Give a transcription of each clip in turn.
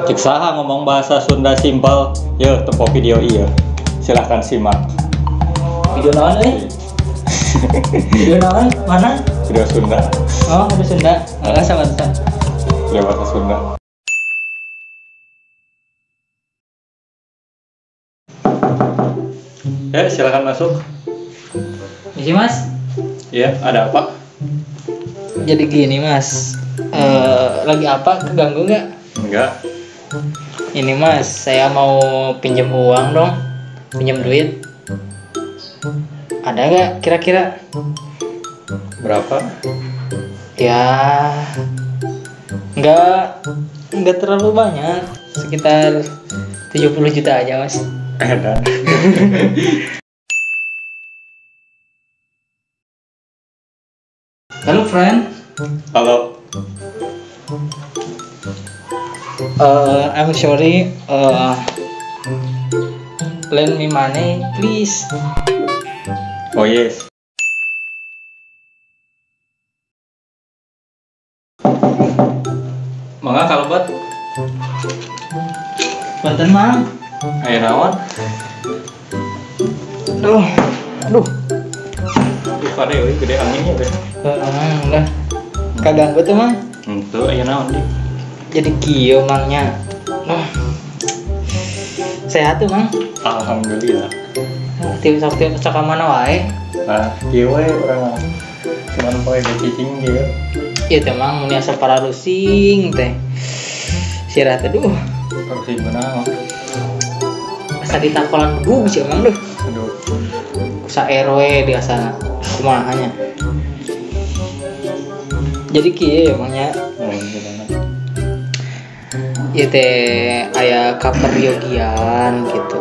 Cek saha ngomong bahasa Sunda simpel, yeuh tempo video ieu. Silahkan simak. Video naon euy? Video naon? Mana? Video Sunda. Oh, video Sunda. Heeh, sama sama. Video bahasa Sunda. Ya, silakan masuk. Misi, Mas. Iya, ada apa? Jadi gini, Mas. Lagi apa? Keganggu nggak? Enggak. Ini, Mas, saya mau pinjam uang dong. Pinjam duit. Ada nggak kira-kira? Berapa? Ya, nggak terlalu banyak. Sekitar 70 juta aja, Mas. Ada. Halo, friend. Halo. I'm sorry. Lend me money, please. Oh yes. Mangga kalebet. Punten, Mang. Aya naon? Aduh, aduh. Duh, kade euy gede anginnya teh. Heeh, udah. Kaganggu tuh, Mang. Henteu aya naon di. Jadi kieu Mangnya. Nah. Sehat tuh, Mang? Alhamdulillah. Tiap sok ka mana wae? Nah, kieu we urang mah. Cuman poe cicing kieu. Ieu teh Mang mun asa pararusing teh. Sirah teh duh. Pararusing kunaon? Asa ditakolan bedug sih Mang duh. Aduh. Kusa RW biasa kumaha nya. Jadi kieu ya Mang nya. Oh, gimana? Ieu teh aya kaperyogian gitu.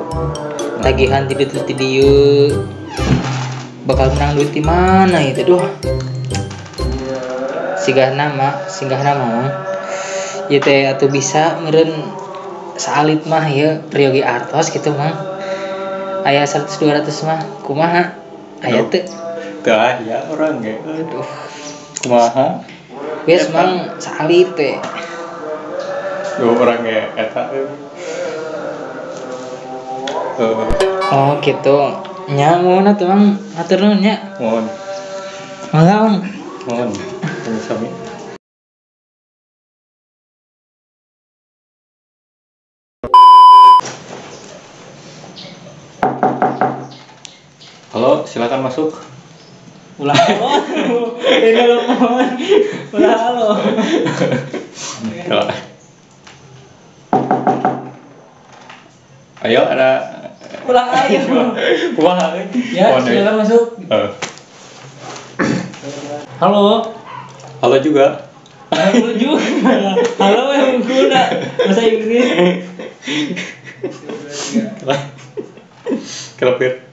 Tagihan ti ditu ti dieu. Bakal menang duit di mana itu duh. Sigah nama Mang. Ieu teh atuh bisa meureun saalit mah ieu peryogi artos gitu Mang. Aya 100 200 mah kumaha? Aya teu? Teu aya urang ge. Aduh. Kumaha? Geus Mang saalit teh. Duh, urang ge eta. Oh gitu. Nya mohon atuh Mang, hatur nuhun nya. Mohon. Mangga Mang. Mohon. Sami. Halo, silakan masuk. Ulah halo. Ini telepon. Ulah halo. Ayo ada ulah ayo. Wah. Ya, silakan masuk. Halo. Halo juga. Halo juga. Halo yang guna bahasa Inggris. Kelepir.